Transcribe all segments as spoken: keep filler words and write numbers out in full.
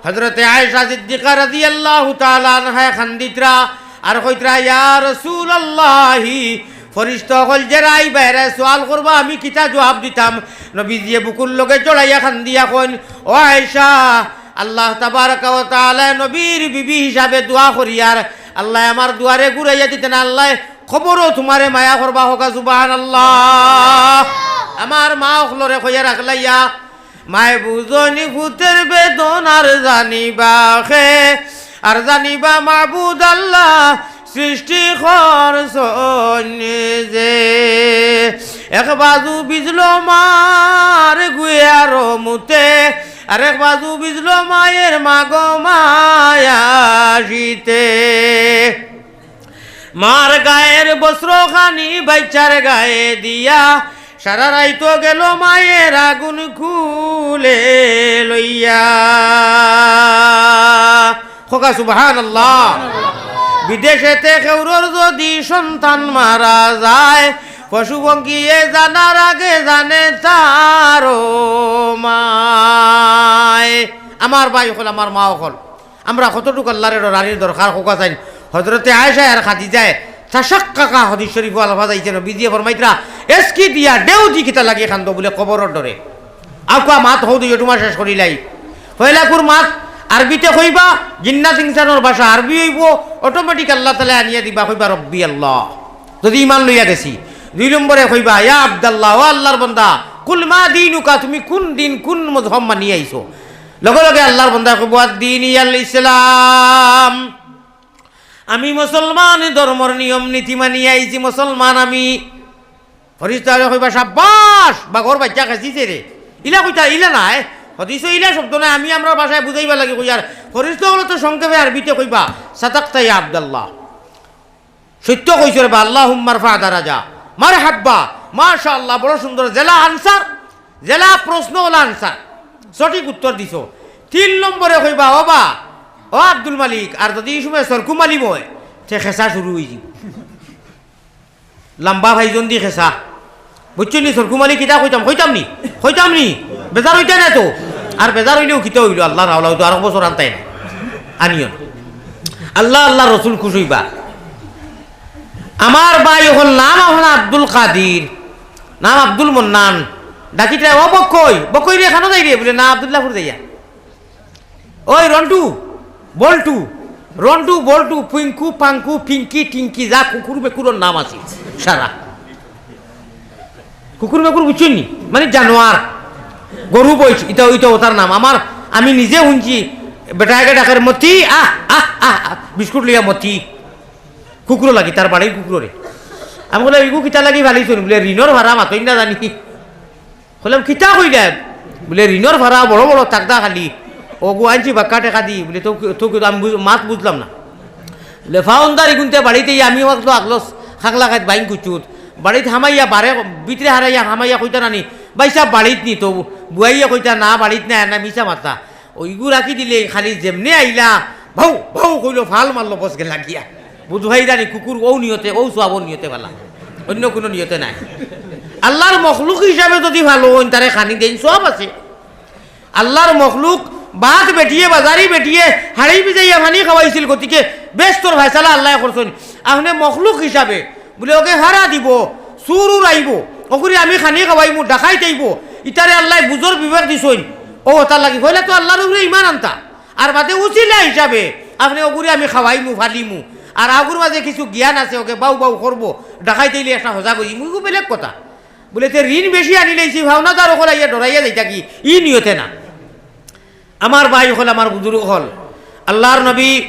হযরতে আয়েশা সিদ্দিকা রাদিয়াল্লাহু তাআলা আনহায় কান্দিতরা আর কইতরা, "ইয়া রাসূলুল্লাহি, ফিরিস্তা অকল যেরা আইবা এরায় সওয়াল করবা, আমি কিতা জুয়াব দিতাম?" নবীজিয়ে বুকুর লগে জড়াইয়া কান্দিয়া কইন, "ও আয়েশা, আল্লাহ তাবারাকা ওয়া তাআলায় নবীর বিবি হিসাবে দোয়া করিয়ার, আল্লায় আমার দুয়ারে ঘুরাইয়া দিতা না, আল্লায় কবরো তুমারে মায়া করবা।" কউক্কা সুবহানাল্লাহ। আমার মা অকলরে কইয়ার আগলাইয়া, মায় বুঝইন পুতের বেদনার জানিবা কে, আর জানিবা মাবুদ আল্লাহ সৃষ্টি করছইন যে। এক বাজু ভিজলো মার গুয়ার মুতে, আর এক বাজু ভিজলো মায়ের মাগো মায়া শীতে। মার গায়ের বস্ত্র খানি বাইচ্চার গায়ে দিয়া, সারা রাইত গেল মায়ের আগুন কুলে লইয়া। কউক্কা সুবহানাল্লাহ। বিদেশেতে কেউরর যদি সন্তান মারা যায়, পশু পঙ্খিয়ে জানার আগে জানে তারও মায়। আমার ভাই অকল, আমার মা অকল, আমরা কতটুক আল্লারে ডরানির দরকার কউক্কা চাইন। হযরতে আয়েশায় আর খাদিজায় তাশাক্কাকা, হাদিস শরীফো আলফাজ আইছে, নবীজিয়ে ফরমাইতরা, "এসকি দিয়া, ঢেউ দি কিতা লাগি কান্দো?" বুলে, "কবরর ডরে।" আউক্কা মাত হউ দুইও তুমার শেষ করিলাই। পয়লাকুর মাত আরবিতে কইবা, জিন্নাত ইনসানর ভাষা আরবি অইবো, automatic আল্লাহ তাআলায় আনিয়া দিবা, কইবা, "রব্বি আল্লাহ।" যদি ইমান লইয়া গেছি। দুই নম্বরে কইবা, "ইয়া আব্দাল্লাহ, ও আল্লাহর বান্দা, কুল মা দীনুকা, তুমি কুন দিন, কুন মজহব মানিয়া আইছো?" লগে লগে আল্লাহর বান্দায় কইবো, "আদ-দীন ইয়াল ইসলাম, আমি মুসলমান ধর্মর নিয়ম নীতি মানিয়া আইছি, মুসলমান আমি।" ফিরিস্তা অকলে কইবা, "শাবাশ, বাঘর বাইচ্চা খেছিছে রে।" ইলা কইতা, ইলা নায়, হাদিসো ইলা শব্দ নায়, আমি আমরার ভাষায় বুঝাইবার লাগি কইয়ার। ফিরিস্তা অকলে তো সংক্ষেপে আরবিতে কইবা, "সাদাক্তা ইয়া আব্দাল্লাহ।" সত্য কইছো রে বা, আল্লাহুম্মা রফা দারাজা। মারহাব্বা, মাশাআল্লাহ, বড় সুন্দর। যেলা answer, যেলা প্রশ্ন অলা answer। সঠিক উত্তর দিছো। তিন নম্বরে কইবা, "ও বা, ও আব্দুল মালিক", আর যদি ই সময় সরকু মালিম অয়, তে খেছা শুরু অইযিবো। লাম্বা ফাইজন দি খেছা। বুঝছো নি, সরকু মালিক কিতা কইতাম, কইতাম নি? কইতাম নি? বেজার অইতা না তো? আর বেজার অইলেও কিতা অইলো, আল্লাহর হাওলা অইতো, আরক বছর আনতায় না। আনিও না। আল্লাহ, আল্লাহর রসুল খুশ অইবা। আমার ভাই অকল নাম অখন আব্দুল কাদির, নাম আব্দুল মন্নান। ডাকিতরা, "ও বক্কই, বক্কই রে, কানো যাইরে?" বুলে, "না, আব্দুল্লাহপুর যাইয়ার।" ওই রন্টু, বল্টু, রন্টু, বল্টু, পিঙ্কু, পাঙ্কু, পিঙ্কি, টিঙ্কি, যা কুকুর মেকুরর নাম আছে সারা। কুকুর মেকুর বুঝছইন নি? মানে জানোয়ার, গরু বইছ, ইটা, ইটা অতার নাম। আমার, আমি নিজে হুনছি, বেটায় ডাকের মতি, আহ, আহ, আহ, আহ, বিস্কুট লইয়া মতি। কুকুরর লাগি, তার বাড়ির কুকুররে। আমি কইলাম, "ইগু কিতার লাগি ফালিছইন?" বুলে, "ঋণর ভাড়া মাতইন না জানি।" কইলাম, "কিতা কইলায়?" বুলে, "ঋণর ভাড়া বড় বড় তাগদা খালি, অগু আনছি বাক্কা টেকা দি।" বুলে, "তো, তো কিতা আমি বুঝ-, মাত বুঝলাম না।" বুলে, "ফাউন্দার ইগুনতে বাড়িত আইয়া আমি মাতলো আগলো খাগলা খাইত বাইন কুচুত। বাড়িত হামাইয়া বারে ভিতরে হারাইয়া হামাইয়া কইতা নানি, 'ভাইসাব বাড়িত নি?' তো বুয়াইয়ে কইতা, 'না, বাড়িত নাই, না মিছা মাততা।' অউ ইগু রাখি দিলে খালি যেমনে আইলা, ভাউ, ভাউ কইলো, ফাল মারলো, বস গেলা গিয়া। বুঝ ভাই জানি কুকুর অউ নিয়তে, অউ সওয়াবর নিয়তে ফালা, অইন্য কুনু নিয়তে নায়।" আল্লাহর মখলুক হিসাবে যদি ফালইন, তারে খানি দেইন, সওয়াব আছে। আল্লাহর মখলুক, বাদ বেটিয়ে, বাজারি বেটিয়ে, হাড়ি ভিজাইয়া পানি খাওয়াইছিল, গতিকে বেহেস্তর ফয়সালা আল্লায় করছইন। আপনে মখলুক হিসাবে বুলে, "অগে ফারা দিবো, চুর উড়াইবো, অগুরে আমি খানি খাওয়াইমু, ডাকাইত আইবো।" ইতারে আল্লায় বুঝর বিবেক দিছইন। অউ অতার লাগি, পয়লা তো আল্লাহর উপরে ইমান আনতা, আর বাদে উছিলা হিসাবে আপনে অগুরে আমি খাওয়াইমু, ফালিমু, আর অগুর মাঝে কিছু জ্ঞান আছে, অগে বাউ বাউ করবো, ডাকাইত আইলে একটা হজাগ অইযিমু, ইগু বেলেগ কথা। বুলে, "তে ঋণ বেশি আনিলাইছি, ফাওনাদার অকল আইয়া ডরাইয়া যাইতা কি?" ই নিয়তে না। আমার ভাই অকল, আমার বুজুর্গ অকল, আল্লাহর নবী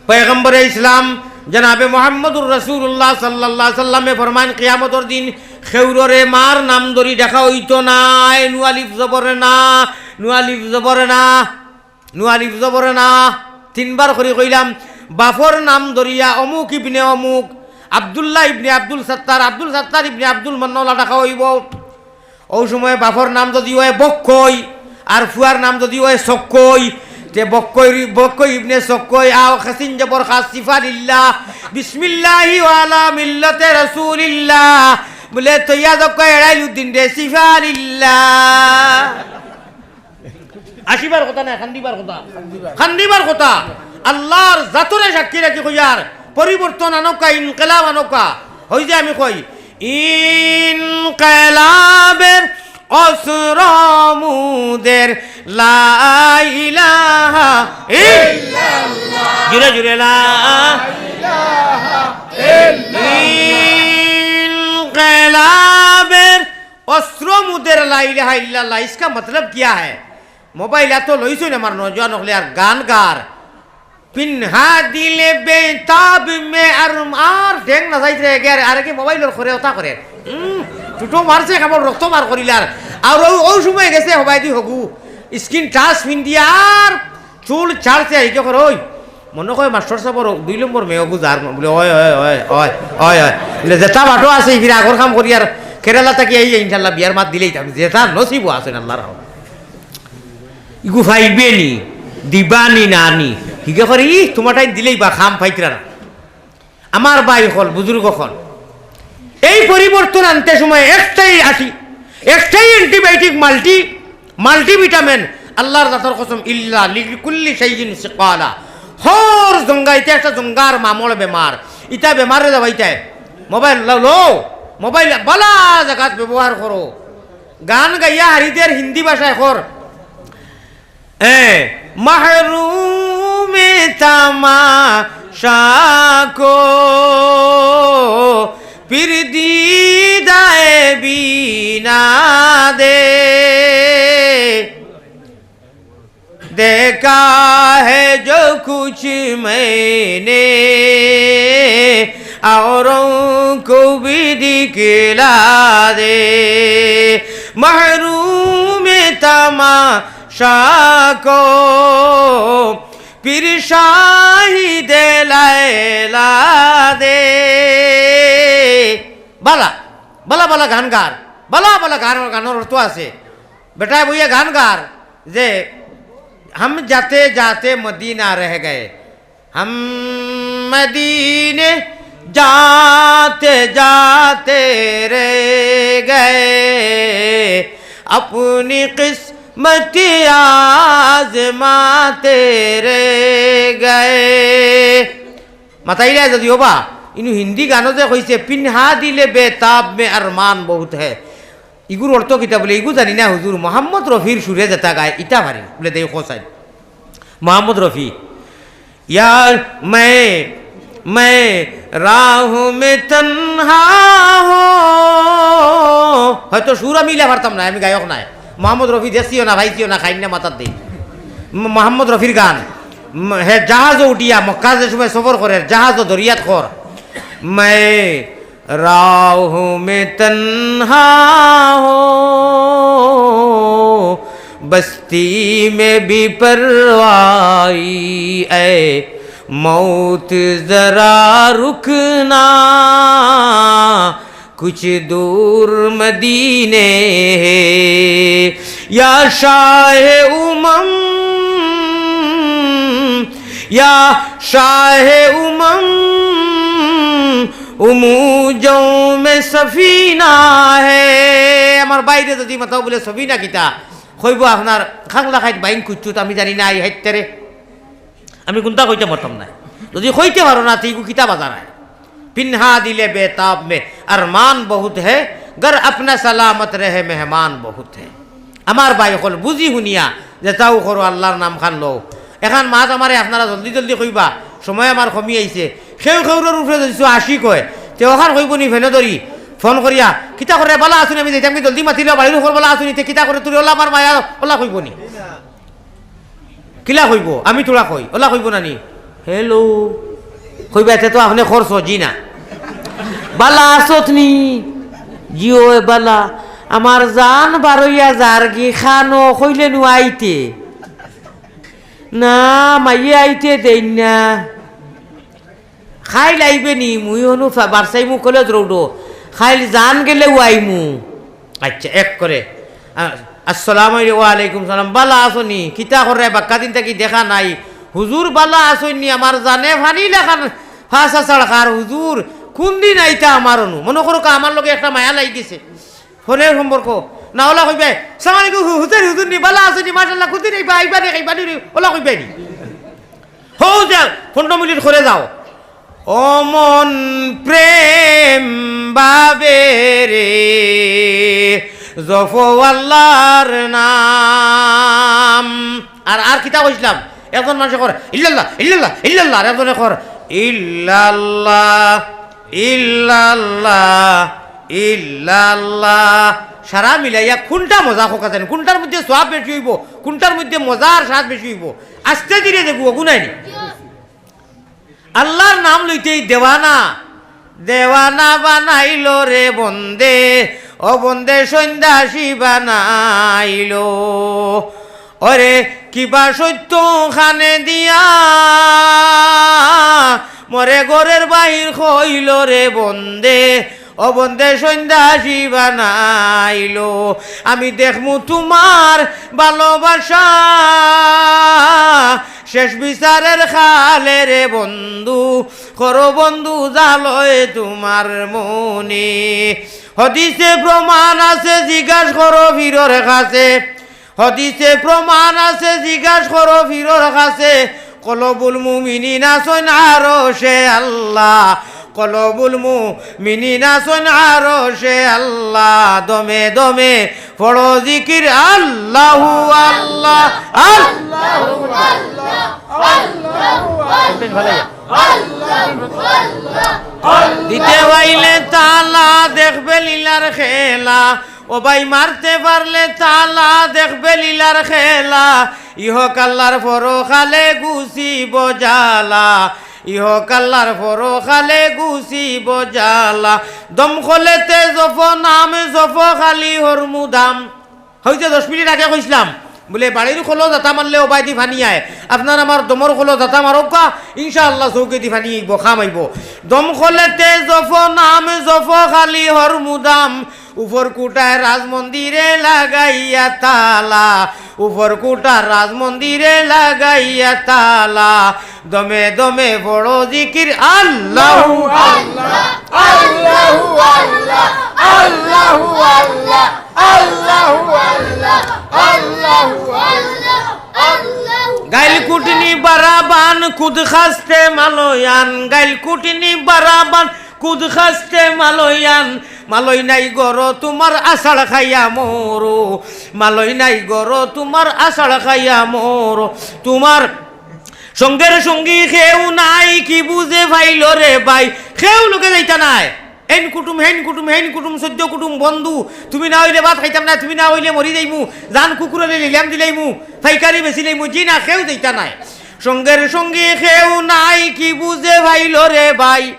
পয়গম্বরে ইসলাম জনাবে মুহাম্মদুর রাসূলুল্লাহ সাল্লাল্লাহু আলাইহি ওয়াসাল্লামে ফরমাইন, কিয়ামতর দিন কেউররে মার নাম ধরি ডাকা অইতো নায়, নুন আলিফ জবর না, নুন আলিফ জবর না, নুন আলিফ জবর না। তিনবার করি কইলাম, বাপর নাম ধরিয়া অমুক ইবনে অমুক, আব্দুল্লাহ ইবনে আব্দুল সাত্তার, আব্দুল সাত্তার ইবনে আব্দুল মান্নান অলা ডাকা অইবো। অউ সময় বাপর নাম যদি অয় বক্কই, আর ফুয়ার নাম যদি অয় সক্কই, তে বক্কই, বক্কই ইবনে সক্কই, আও খাসিন জবর খাস সিফা লিল্লাহ, বিসমিল্লাহি ওয়া আলা মিল্লাতে রাসূলিল্লাহ। বুলে, "তৈয়া জক্কই এড়াইল উদ্দিন রে, সিফা লিল্লাহ।" আসিবার কথা নায়, খান্দিবার কথা। খান্দিবার কথা। আল্লার জাতরে সাক্ষী রাখি কইয়ার, পরিবর্তন আনউক্কা, ইনকিলাব আনউক্কা। অউ যে আমি কই, ইনকিলাবের অস্ত্র মুদের লা ইলাহা ইল্লাল্লাহ। জুরে জুরে লা। ইনকিলাবের অস্ত্র মুদের লা ইলাহা ইল্লাল্লাহ। ইসকা মতলব কিয়া হ্যায়? মোবাইল আতো লইছইন আমার নওজোয়ান অকলে আর গান গার। পিনহা দিলে বেতাব মে আর, আর ঠেং না যাইতে রে, আর, আর কি মোবাইলর খরে অতা করে। হুম, ছুটো মারছে, কেবল রক্ত বার করিলার। আর অউ, অউ সময় গেছে হবায়দি হগু। স্ক্রিন টাচ ফিন্দিয়া আর চুল ছাড়ছে, এই যে করে, ওই। মনো কয় মাস্টর সাবর দুই নম্বর মেয়ে অগু যার, বুলে, "অয়, অয়, অয়।" বুলে, "যেতা বাটো আছে, ইফিরে আগর কাম করিয়ার কেরালা থাকি আইয়া ইনশাল্লাহ বিয়ার মাত দিলেই তো আমি যেতা নসিবো আছে আল্লার হাওলা।" ইগু ফাইবে নি, দিবা নি না নি? হিগে করে, "ই, তুমার টাইম দিলেই বা খাম ফাইতরা না।" আমার ভাই অকল, বুজুর্গ অকল, এই পরিবর্তন আনতে সময় একটাই আছি, একটাই অ্যান্টিবায়োটিক, মাল্টি, মাল্টিভিটামিন। আল্লার জাতর কসম, ইল্লা লিকুল্লি শাইইন সিকালা। হর জঙ্গাইতে একটা জঙ্গার মামল বেমার। ইতা বেমারে দাবাইতায়। মোবাইল লও, লও, মোবাইল বালা জাগাত ব্যবহার করো। গান গাইয়া হারিদের হিন্দি ভাষায় কর। اے محروم تماشا کو پھر دیدہ بینا دے۔ دیکھا ہے جو کچھ میں نے، اوروں کو بھی دکھلا دے۔ محروم تماشا کو پھر شاہد لیلا دے۔ বালা, বালা, বালা গান গার, বালা, বালা গান, গানর অর্থ আছে। বেটায় বইয়া গান গার যে, "ہم جاتے جاتے مدینہ رہ گئے, ہم مدینے جاتے جاتے رہ گئے, اپنی قسمت آزماتے رہ گئے।" মাতাইলা যদি ওবা, ইনু হিন্দি গানো যে কইছে, "পিনহা দিলে বেতাব মে আরমান বহুত হে।" ইগুর অর্থ কিতা বুলে, "ইগু জানি না হুজুর, মোহাম্মদ রফির সুরে যেতা গায়, ইতা পারি।" বুলে, "দেই কো সাইন।" মোহাম্মদ রফি, "ইয়ার মে, মে রাহ মে তনহা হো।" হয়তো সুর আমি ইলা পারতাম না, আমি গায়ক নায়। মোহাম্মদ রফি দেখছিও না, পাইছিও না, খাইন না মাতার দেই। ম-, মোহাম্মদ রফির গান। ম-, হে জাহাজো উঠিয়া মক্কা যে সময় সফর করের, জাহাজো দরিয়াত কর। میں راہوں میں تنہا ہوں، بستی میں بے پرواہی، اے موت ذرا رکنا، کچھ دور مدینے ہے۔ یا شاہ امم، یا شاہ امم، اموجوں میں سفینہ ہے۔ আমার ভাইরে যদি মাতাও বুলে, "সফিনা কিতা?" কইবো, "আপনার খাংলা খাইত বাইন কুচ্চুত, আমি জানি না, আই হাইত্তারে।" আমি কুনতা কইতাম পারতাম নায়। যদি কইতে পারো না, তে ইগু কিতা বাজার আয়? পিনহা দিলে বেতাব মে আরমান বহুত হে, গর আপনা সালামত রহে মেহমান বহুত হে। আমার ভাই অকল, বুঝি হুনিয়া যেতাউ করো, আল্লার নাম খান লও। এখান মাত আমারে আপনারা জলদি জলদি কইবা, সময় আমার কমি আইছে। কেউ কেউরর উপরে যদি আশিক অয়, তে অখান কইবো নি ফেনে ধরি, ফোন করিয়া, "কিতা করে, বালা আছুনি? আমি যাইতাম কি জলদি মাতিলে, বাড়ির উপর বালা আছুনি, তে কিতা করে তোরে, ওলা আমার মায়া", ওলা কইবো নি? কিলা কইবো? আমি থুড়া কই, ওলা কইবো না নি? "হ্যালো।" কইবা, "এতে তো আপনে করছো, জি না।" "বালা আছত নি?" "জি অয় বালা।" "আমার জান বারইয়া যারগি, খানো কইলে নু আইতে?" "না, মাইয়ে আইতে দেইন না।" "খাইল আইবে নি? মুই হনু ফা-, বারসাইমু কলেজ রোডো। খাইল জান গেলেউ আইমু।" আচ্ছা, এক করে। আ-, আসসালামু আলাইকুম। "ওয়ালাইকুম সালাম। বালা আছো নি? কিতা কররায়? বাক্কা দিন থাকি দেখা নাই।" "হুজুর, বালা আছইন নি? আমার জানে ফানি লাখান ফাঁসা ছাড় খার হুজুর। কুন দিন আইতা আমার অনু? মনো করো কা, আমার লগে একটা মায়া লাগি গেছে। ফোনের সম্পর্ক।" না, অলা কইবায়, "সালাম আলাইকুম, হু-, হুজুর, হুজুর নি, বালা আছইন নি, মাশাআল্লাহ, কুনদিন আইবা, আইবা নি, খাইবা নি?" অলা কইবায় নি? হউ যাও, পনরো মিনিট করে যাও। ও মন প্রেম ভাবে রে, জপো আল্লাহর নাম। আর, আর কিতা কইছলাম? একজন মানষে কর, "ইল্লাল্লাহ, ইল্লাল্লাহ, ইল্লাল্লাহ", আর একজনে কর, "ইল্লাল্লাহ, ইল্লাল্লাহ, ইল্লাল্লাহ।" সারা মিলাইয়া কুনটা মজা কউক্কা জানি, কুনটার মধ্যে সওয়াব বেশি অইবো, কুনটার মধ্যে মজা আর স্বাদ বেশি অইবো? আস্তে ধীরে দেখবো, অগু নায়নি? আল্লাহর নাম লইতেই দেওয়ানা, দেওয়ানা বানাইলো রে বন্দে, ও বন্দে সন্ন্যাসী বানাইলো। ওরে কিবা সত্য খানে দিয়া, মরে ঘরের বাহির কইলো রে বন্দে, ও বন্দে সন্ন্যাসী বানাইলো। আমি দেখমু তুমার ভালোবাসা, শেষ বিচারের খালে রে বন্ধু, করো বন্ধু জালয় তুমার মনে। হদিসে প্রমাণ আছে, জিজ্ঞাস করো ফিরর কাছে। হদিসে প্রমাণ আছে, জিজ্ঞাস করো ফিরর কাছে। কলবুল মুমিনিন আছইন আরশে আল্লাহ, কলবুল মুমিনিন আছইন আরশে আল্লাহ। দমে দমে পড়ো জিকির আল্লাহু আল্লাহ, আল্লাহু আল্লাহ, আল্লাহু আল্লাহ, আল্লাহু আল্লাহ। দিতে পাইলে তালা, দেখবে লীলার খেলা। ও ভাই, মারতে পারলে তালা, দেখবে লীলার খেলা। ইহকাল আর পরকালে গুছিব জ্বালা, ইহকাল আর পরকালে গুছিব জ্বালা। দমকলেতে জপো নাম, জপো খালি হরমুদাম। হউ যে দশ মিনিট আগে কইছলাম, বুলে বাড়ির কলো জাতা মারলে ওবায়দি পানি আয়, আপনার আমার দমর কলো জাতা মারউক্কা, ইনশাআল্লাহ চউখেদি পানি আইবো, কাম আইবো। দমকলেতে জপো নাম, জপো খালি হরমুদাম, উপর কুটায় রাজমন্দিরে লাগাইয়া তালা, উপর কুটার রাজমন্দিরে লাগাইয়া তালা। দমে দমে পড়ো জিকির আল্লাহু আল্লাহ, আল্লাহু আল্লাহ, আল্লাহু আল্লাহ, আল্লাহু আল্লাহ, আল্লাহু আল্লাহ, আল্লাহু। গাইল কুটনি বারাবান কুদ খাস্তে মালয়ান, গাইল কুটনি বারাবান কুদ খাস্তে মালয়ান, মালই নাই গরো তুমার আষাঢ় খাইয়া মরো, মালই নাই গরো তুমার আষাঢ় খাইয়া মরো। তুমার সঙ্গের সঙ্গী কেউ নাই, কি বুঝে পাইল রে ভাই, কেউ লগে যাইতা নায়। এইন কুটুম, হেইন কুটুম, হেইন কুটুম, চৈদ্দ কুটুম বন্ধু, তুমি না অইলে ভাত খাইতাম নায়, তুমি না অইলে মরি যাইমু, জান কুকুররে লিলাম দিলাইমু, পাইকারি বেচিলাইমু, জি না, কেউ যাইতা নায়। সঙ্গের সঙ্গী কেউ নাই, কি বুঝে পাইল রে ভাই,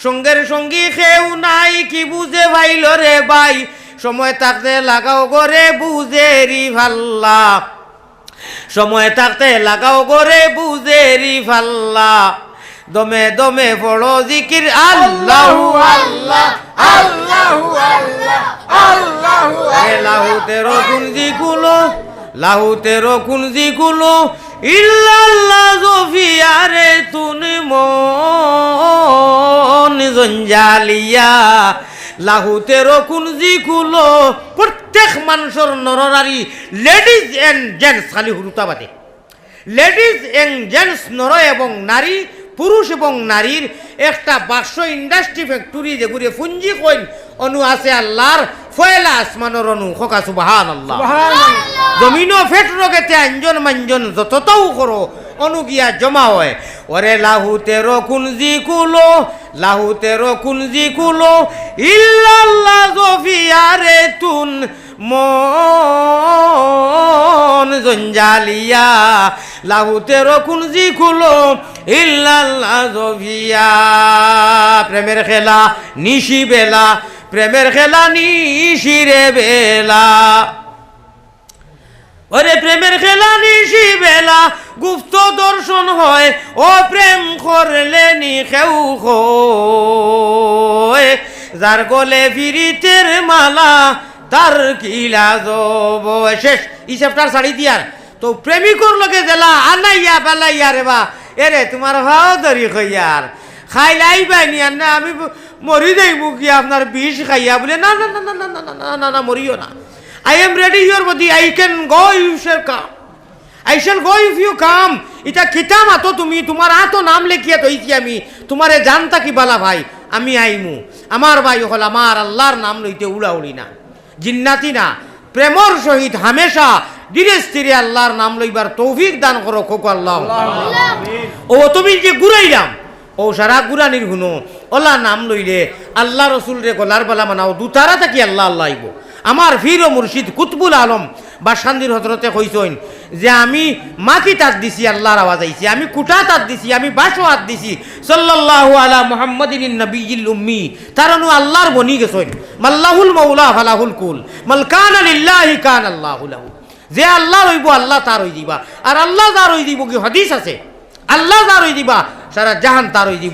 সঙ্গের সঙ্গী কেউ নাই, কি বুঝে পাইল রে ভাই, সময় থাকতে লাগাও গরে বুঝেরি ফাল্লা। সময় থাকতে লাগাও গরে বুঝেরি ফাল্লা। দমে দমে পড়ো জিকির আল্লাহু আল্লাহ, আল্লাহু আল্লাহ, আল্লাহু আল্লাহ। এ লাহুতে রকুন জিকুলো, লাহুতে রকুন জিকুলো, ইল্লাল্লাহ জফিয়ারে তুন মন জঞ্জালিয়া। লাহুতে রকুন জিকুলো, প্রত্যেক মানষর নরনারী, ladies and gents, খালি হুরুতা বাদে। Ladies and gents, নর এবং নারী, পুরুষ এবং নারীর একটা বাক্স, industry factory, যেগুরে পুঞ্জি কইন, অনু আছে আল্লাহর পয়লা আসমানর অনু। কউক্কা সুবহানাল্লাহ। সুবহানাল্লাহ। জমিনো ফেট রগেতে আঞ্জন মাঞ্জন যততাও করো, অনু গিয়া জমা অয়। ওরে লাহুতে রকুন জিকুলো, লাহুতে রকুন জিকুলো, ইল্লাল্লাহ জফিয়ারে তুন মন জঞ্জালিয়া, লাহুতে রকুন জিকুলো, ইল্লাল্লাহ জফিয়া। প্রেমের খেলা নিশি বেলা, প্রেমের খেলা নিশিরে বেলা। ওরে প্রেমের খেলা নিশি বেলা, গুপ্ত দর্শন হয়, ও প্রেম করলে নি কেউ কয়, যার গলে পিরিতের মালা, তার কি লাজ অবয়। শেষ, ই chapter ছাড়ি দিয়ার। তো প্রেমিকর লগে যেলা আনাইয়া বেলাইয়া রে বা, এরে তুমার ভাও ধরি কইয়ার, খাইল আইবায় নি আর না, আমি ব-, মরি যাইমু কি আপনার বিষ খাইয়া? বুলে, "না, না, না, মরিও না।" I am ready, your body, I can go, you shall come. I shall go if you come. ইটা কিতা মাতো তুমি, তুমার আতো নাম লেখিয়া থইছি আমি, তুমারে জানতা কি বালা ভাই, আমি আইমু। আমার ভাই অকল, আমার আল্লার নাম লইতে উড়াউড়ি না, জিন্নাতি না, প্রেমর সহিত হামেশা ধীরে স্থিরে আল্লার নাম লইবার তৌফিক দান করো, খোকো আল্লাহ। ও তুমি যে ঘুরাইলাম, ও সারা ঘুরানির হুনো, অলা নাম লইলে আল্লা রসুলরে গলার বালা বানাও, দুতারা থাকি আল্লা আল্লা আইবো। আমার পীর ও মুর্শিদ কুতবুল আলম বাসকান্দির হজরতে কইছইন যে, "আমি মাকিত আত দিছি, আল্লার আওয়াজ আইছে, আমি কুটাত আত দিছি, আমি বাঁশো আত দিছি, সাল্লাল্লাহু আলা মুহাম্মাদিন নবিয়্যিল উম্মি।" তার অনু আল্লার বনি গেছইন। "মাল্লাহুল মাওলা ফালাহুল কুল, মাল কানা লিল্লাহি কানা আল্লাহু লাহু।" যে আল্লার অইবো, আল্লা তার অইযিবা। আর আল্লা যার অইযিবো, কি হাদিস আছে, আল্লা যার অইযিবা, সারা জাহান তার অইযিবো।